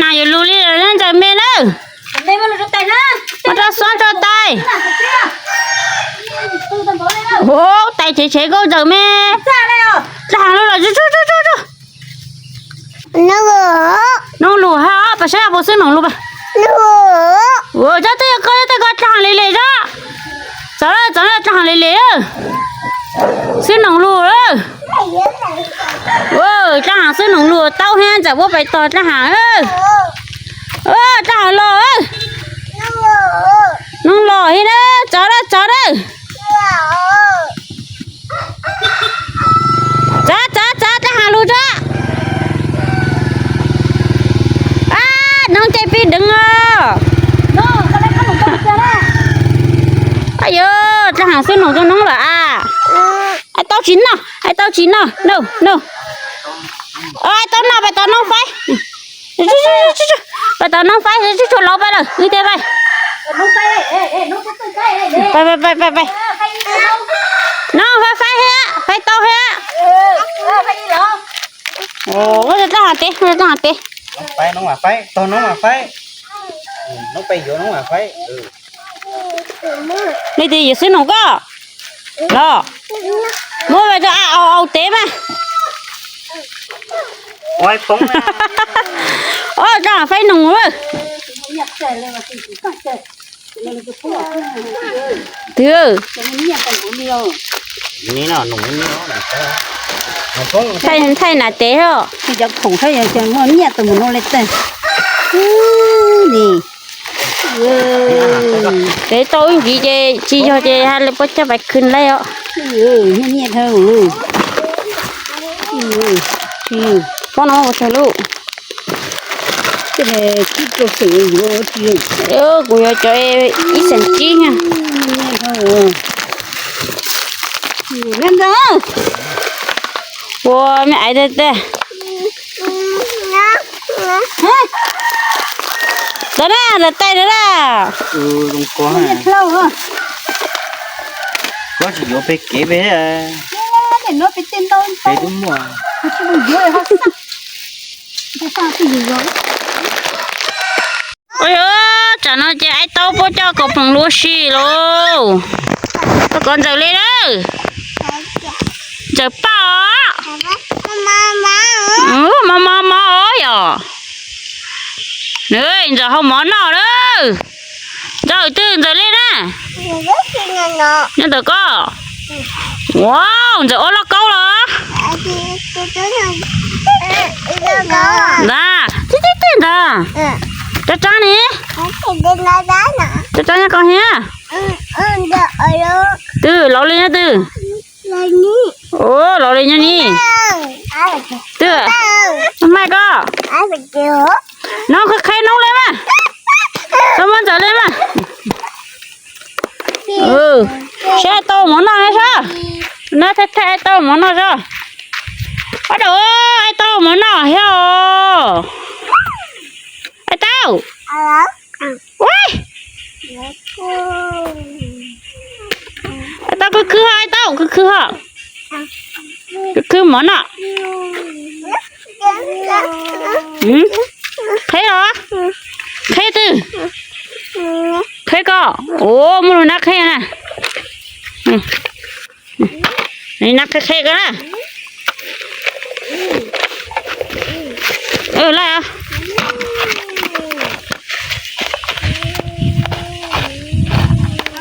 Nas yuav lug li lawm na Ntxawm me na. Muab rau xob rau tais. Ua tais chev chev nkauj Ntxawm me. Dlej haas lug los. Noob lug hab, pas saib puas xwb noom lug. Ua tsob twb yog koj, tej koj dlej haas le le tso. Txov lawm, txov lawm, dlej haas le le. Xwb noom lug. Dlej haas xwb noom lug tau thiab, Ntxawm puab pais tog dlej haas. Dlej haas los. Noob los thiab na, txov lawm, txov lawm. Txav, txav, txav, dlej haas lug tso. Ab, noob ces pib deev os. Ab yuv, dlej haas xwb noom rau noob lawm as. Ais tau tsis noj, ais tau tsis noj, no, no. Ais tau noj, pais tos noob faib. Pais tos noob faib, tsuj tsuag lauv pais lawm, wb thiaj pais. Pais, pais, pais, pais. Noob faib, faib thiab, faib tau thiab. Muab rau Txaj Hav teb, muab rau Txaj Hav teb. Noob faib, noob mam faib, tog noob mam faib. Noob pem yuav noob mam faib. Leej twg yuav xwb noom koj los? Muab pais rau a au au tev mas. Os, Txaj Hav faib noog lawm. Twb, thaij nas tev os. Cov khoom saib yog muaj nyiaj tus mus no li tag. Tev tau ib ntsis ces tsis yog ces ha le puab coj pais khwv laij os. Poob no ua tsaug lub. Kuv yuav cov ib xees tsib na. Ua me aiv tag tag. Tod na, lawv taij lawv na. Koj tsis yuav pem kev pem. Ua yog tsam no ces Aib Taub puab coj kaus ploog lub ua si lauj. Koj kov Ntxawm li na. Ntxawm paj os. Mov mov mov os yog. Ntxawm hau mov noj lawm. Ntxawm twg Ntxawm li na? Nyob ntawm koj. Wow, Ntxawm ua lauj kaub los. Ntag, tib tib tib ntag. Tsob tsob ni. Tsob tsob nyob koj thiab. Twg laus li nyob twg? Ua laus li nyob ni. Twg? Maj koj. Noob qheb qheb noob li mas. Txhob muab Ntxawm li mas. Saib Aib Taub mov noj na sab. Nab thaij thaij Aib Taub mov noj sab. Ua dam, Aib Taub mov noj thiab os. Aib Taub. Ua, Aib Taub khwv khwv ho, Aib Taub khwv khwv ho. Khwv khwv mov noj. Qheb los? Qheb twg? Qheb koj. Ua, muaj lub nab qheb na. Nab qheb qheb koj na. Laj.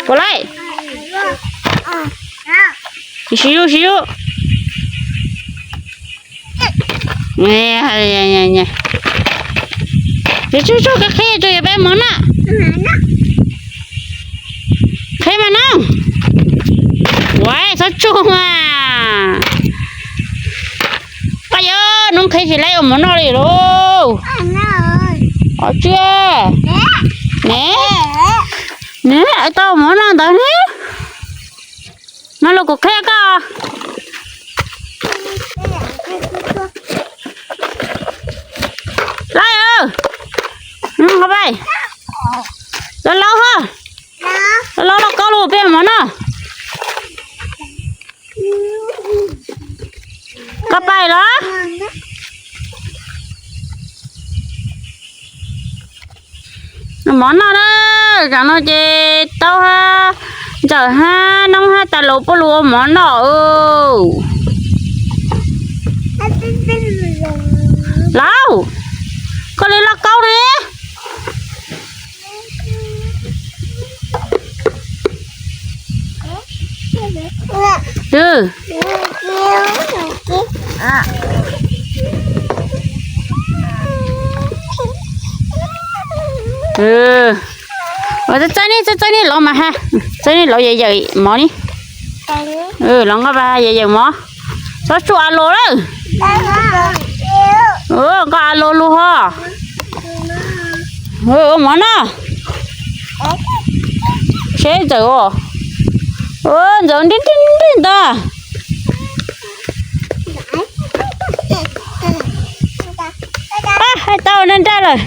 Puas laij? Sib yug sib yug. Yus tsuj tsuj koj qheb tsuas yog peb mov noj. Qheb mas no. Ua txhob tsuj mas. Koj yuav noob qheb tsis laij ua mov noj li lauj. Os tsia. Ne, ne, tau mov noj ntawd ne. No los kuv qheb koj. Laij, los laub ho. Los laub los koj los peb mov noj. Koj pais los? Mov noj na, zaum no ces Taub hab Ntxawm hab Noob hab Tag Laus puab lug ua mov noj. Lauj, koj li lauj kaub ne. Txaij txaij ne, txaij txaij ne, lov mas ha, txaij ne lov yawm yawm mov ne. Lov nqaj pas yawm yawm mov. Txhob tsuj a los lawm. Nqaj a los lug ho. Ua mov noj. Seb Ntxawm os. Ntxawm nrib nrib nrib ntag. Hais tau nraj nraj lawm.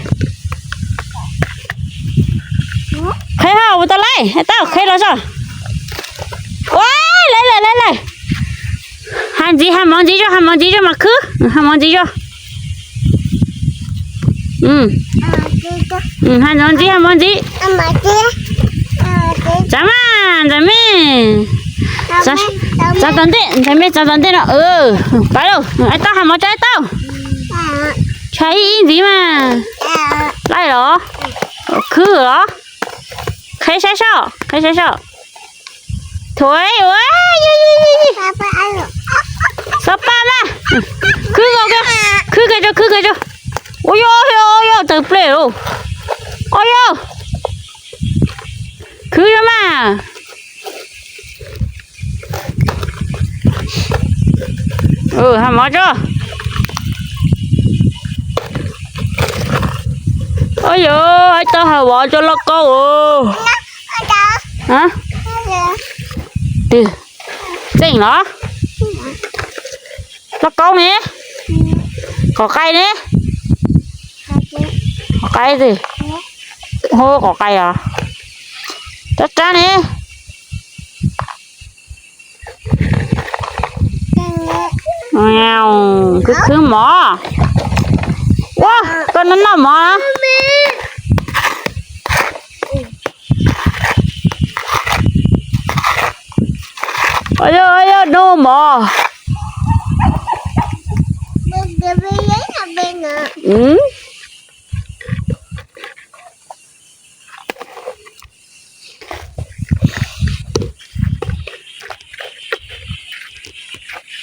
Qheb ho ua tau laij, hais tau qheb los soj. Ua, laij lawm laij lawm. Has ntxiv, has mov ntxiv zog, has mov ntxiv zog mas khwb, has mov ntxiv zog. Has mov ntxiv, has mov ntxiv. Tsav mas, Ntxawm me. Tsav tom ntej, Ntxawm me tsav tom ntej no. Pab lauj, Aib Taub has mov tso Aib Taub. Tshai ib ib ntxiv mas. Laij los? Khwb los? Qheb saib soj, qheb saib soj. Thuav ua, yog yog yog yog. Xov paj mas. Khwb kawg, khwb kawg tso, khwb kawg tso. Ua yog, ua yog, tawg plej lauj. Ua yog. Khwb yog mas. Has mov tso. Ua yog, Aib Taub has mov tso lauj kaub os. Twg? Txeej los? Lauj kaub ne? Qos qai ne? Qos qai twg? Hu qos qai os. Rab rab ne? Khwb khwb mov. Ua, koj noj noj mov na. Ua yog, ua yog noj mov.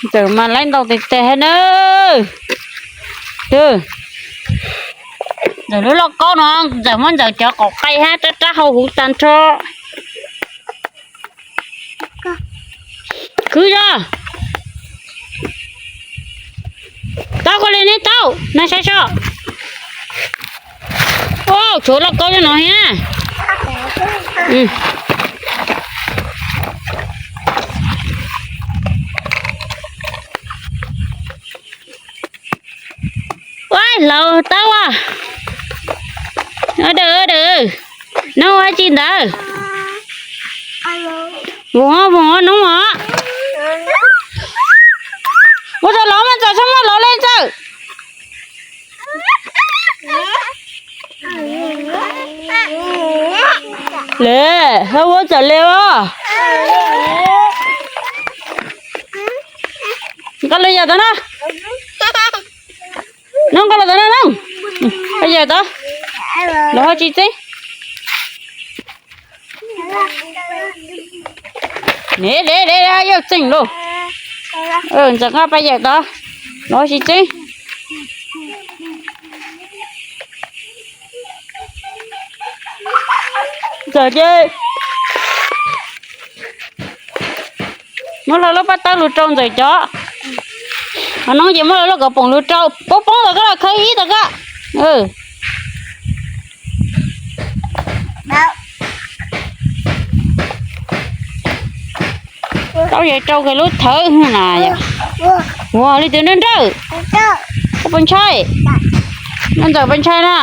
Ntxawm mas laib ntau tes tes hab na. Ntxawm lub lauj kaub no, Ntxawm muab Ntxawm cov qos qai hab rab rab hau huv tag nrho. Khwb yog. Taub koj li neb taub na saib soj. Tshuav lauj kaub nyob no thiab. Ua hlauv taub a. Dawm dawm, noob ua dab tsi ntawd? Voos voos noob os. Ua tau lov mas Ntxawm txhob muab lov li Ntxawm. Le, hab ua Ntxawm le os. Nqa los yawm tod na. Noob nqa los tod na noob. Koj yawm tod. Los ho tsis txeeb. Ne de de yawg txeem lauj. Ntxawm nqa pais yawm tod. Los ho tsis txeeb. Ntxawm ces muab lawv lub paj tawb lug rau Ntxawm cov. Ho noob ces muab lawv lub kom poom lug rau. Poob poob tau koj los khawb ib tau koj. Tau yog rau kawg lub thawv na. Ua li tus nrawj nrawj. Koj puas ntshai? Nov Ntxawm puas ntshai na?